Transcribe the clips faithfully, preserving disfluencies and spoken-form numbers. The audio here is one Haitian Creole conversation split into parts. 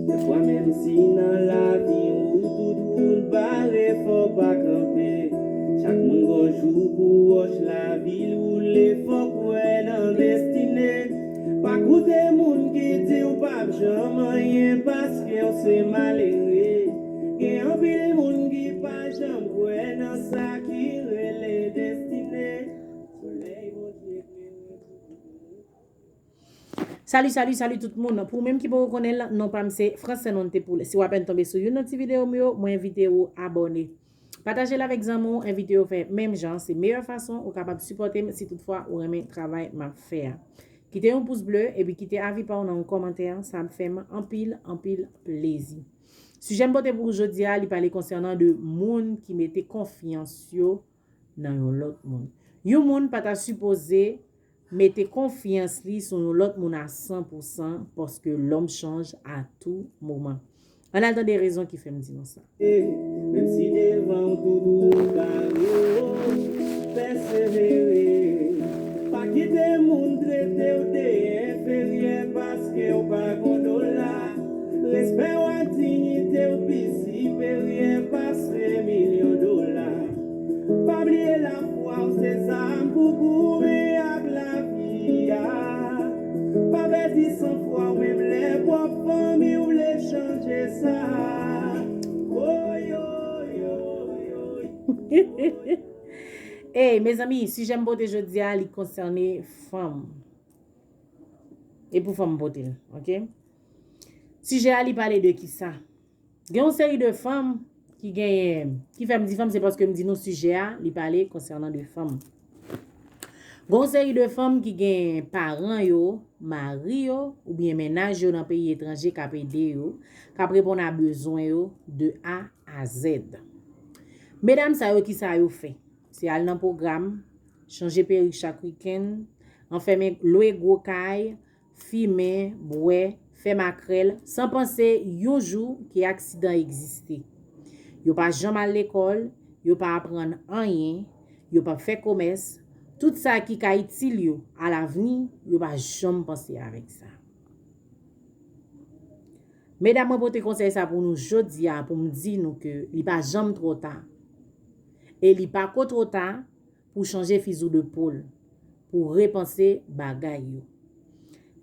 Dèfwa menm si nan lavi ou tout wout bare, fò w pa kanpe. Chak moun gon jou pou wòch lavi l woule, fò w kwè nan destine. Pa koute moun ki di w p ap janm anyen paske w se malere. Gen anpil moun ki pa janm kwè nan sa ki rele destine. Solèy Bondye klere pou tout moun. Salut, salut, salut tout moun. Pou ou menm ki poko konnen l, non pa m se Francine Wante Poul. Si w apèn tonbe sou youn nan ti videyo m yo, mwen envite ou abòne. Pataje l avèk zanmi w, envite yo fè menm jan. Se meyè fason ou kapab sipòte m si toutfwa ou renmen travay m ap fè a. Kite yon pous ble epi kite avi pa w nan yon kòmantè, sa ap fè m anpil, anpil plezi. Sijè m pote pou ou jodi a, li pale konsènan de moun ki mete konfyans yo nan yon lòt moun. Yon moun pa ta sipoze mete konfyans li sou yon lòt moun a san pou san, paske l'homme change à tout moment. Ann al tande rezon ki fè m di nou sa. Menm si devan w tout wout bare, pèsevere. Pa kite moun trete w de enferyè paske w pa gon dola. Respè w ak diyite w pi siperyè pase milyon dola. Pa bliye lafwa w se zam pou goumen ak lavi a. Pa pèdi sanfwa w menm lè pwòp fanmi w vle chanje sa. Woyoyoyoy. Ey, mezanmi, sijè m pote jodi a, li konsène fanm. E pou fanm m pote l, oke? Sijè a, li pale de kisa? Gen yon seri de fanm ki genyen, ki fè m di fanm, se paske m di nou sijè a, li pale konsènan de fanm. Gen yon seri de fanm ki gen paran yo, mari yo, oubyen mennaj yo nan peyi etranje k ap ede yo, k ap reponn a bezwen yo de A a Z. Medam sa yo, kisa yo fè? Se al nan pwogram, chanje perik chak wikenn, anfèmen, lwe gwo kay, fimen, bwè, fè makrèl, san panse yon jou ke aksidan egziste. Yo pa janm al lekòl, yo pa aprann anyen, yo pa fè komès, tout sa ki ka itil yo alavni, yo pa janm panse avèk sa. Medam, mwen pote konsèy sa pou nou jodi a, pou m di nou ke li pa janm twò ta. E li pa ko twò ta pou chanje fizi w de pol, pou repanse bagay yo.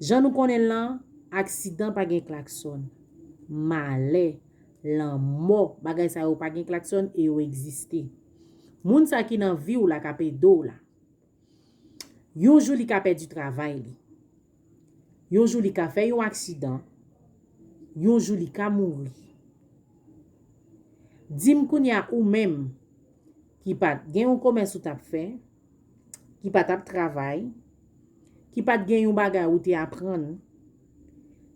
Jan nou konnen l lan, aksidan pa gen klaksòn. Malè, lanmò, bagay sa yo pa gen klaksòn e yo egziste. Moun sa ki nan vi w la k ap ede w la, yon jou li ka pèdi travay li. Yon jou li ka fè yon aksidan. Yon jou li ka mouri. Di m kounye a ou menm ki pa t gen yon komès ou t ap fè, ki pa t ap travay, ki pa t gen yon bagay ou te aprann,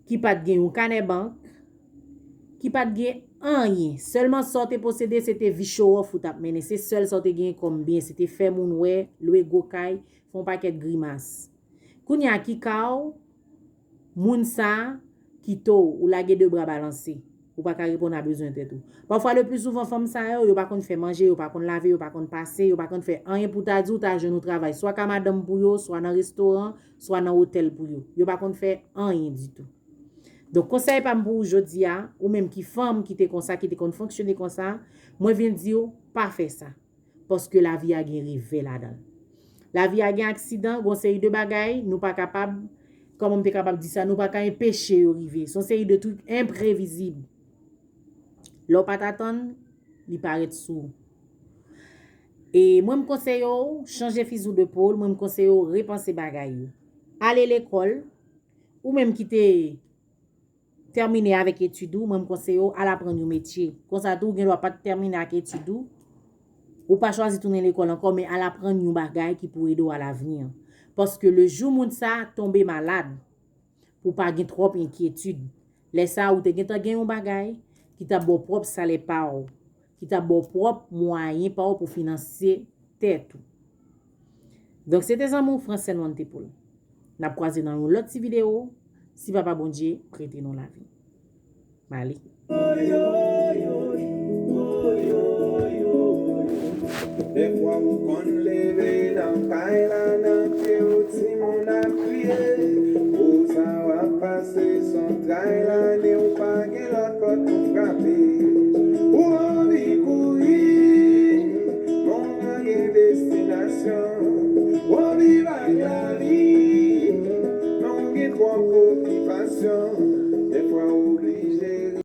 ki pa t gen yon kanè bank, ki pa t gen anyen. Sèlman sa w te posede, se te vi show off ou t ap mennen. Se sèl sa w te gen kòm byen. Se te fè moun wè, lwe gwo kay, fè yon pakèt grimas. Kounye a ki ka w, moun sa kite w, ou lage de bra balanse. Ou pa ka reponn a bezwen tèt ou. Pafwa, le pli souvan, fanm sa yo, yo pa konn fè manje, yo pa konn lave, yo pa konn pase, yo pa konn fè anyen pou ta di w ta jwenn yon travay. Swa ka madanm pou yo, swa nan restoran, swa nan otèl pou yo. Yo pa konn fè anyen ditou. Donk, konsèy pa m pou ou jodi a, ou menm ki fanm ki te konsa, ki te konn fonksyone konsa, mwen vin di w, pa fè sa. Paske lavi a gen revè ladan l. Lavi a gen aksidan, gon seri de bagay, nou pa kapab, kòman m te kapab di sa, nou pa ka enpeche yo rive. Se yon seri de trik enprevizib. Lè w pa t atann, li parèt sou ou. E mwen, m konseye w chanje fizi w de pol, mwen, m konseye w repanse bagay yo. Ale lekòl, ou menm ki te tèmine avèk etid ou, mwen, m konseye w al aprann yon metye. Konsa tou, ou gen dwa pa t tèmine ak etid ou, ou pa chwazi tounen lekòl ankò, men al aprann yon bagay ki pou ede w alavni. Paske le jou moun sa tonbe malad, pou pa gen twòp enkyetid. Lè sa a, ou te gentan gen yon bagay ki t ap ba w pwòp salè pa w, ki t ap ba w pwòp mwayen pa w pou finanse tèt ou. Donk, se te zanmi w Francine Wante Pool. N ap kwaze nan yon lòt ti videyo, si Papa Bondye prete nou lavi. M ale. Dèfwa ou konn leve nan kay la, nan pye w timoun ap kriye. Pou sa w ap pase, s on tray lane, ou pa gen Pasyon, w ap viv ak lavi, men w gen twòp okipasyon. Dèfwa w oblije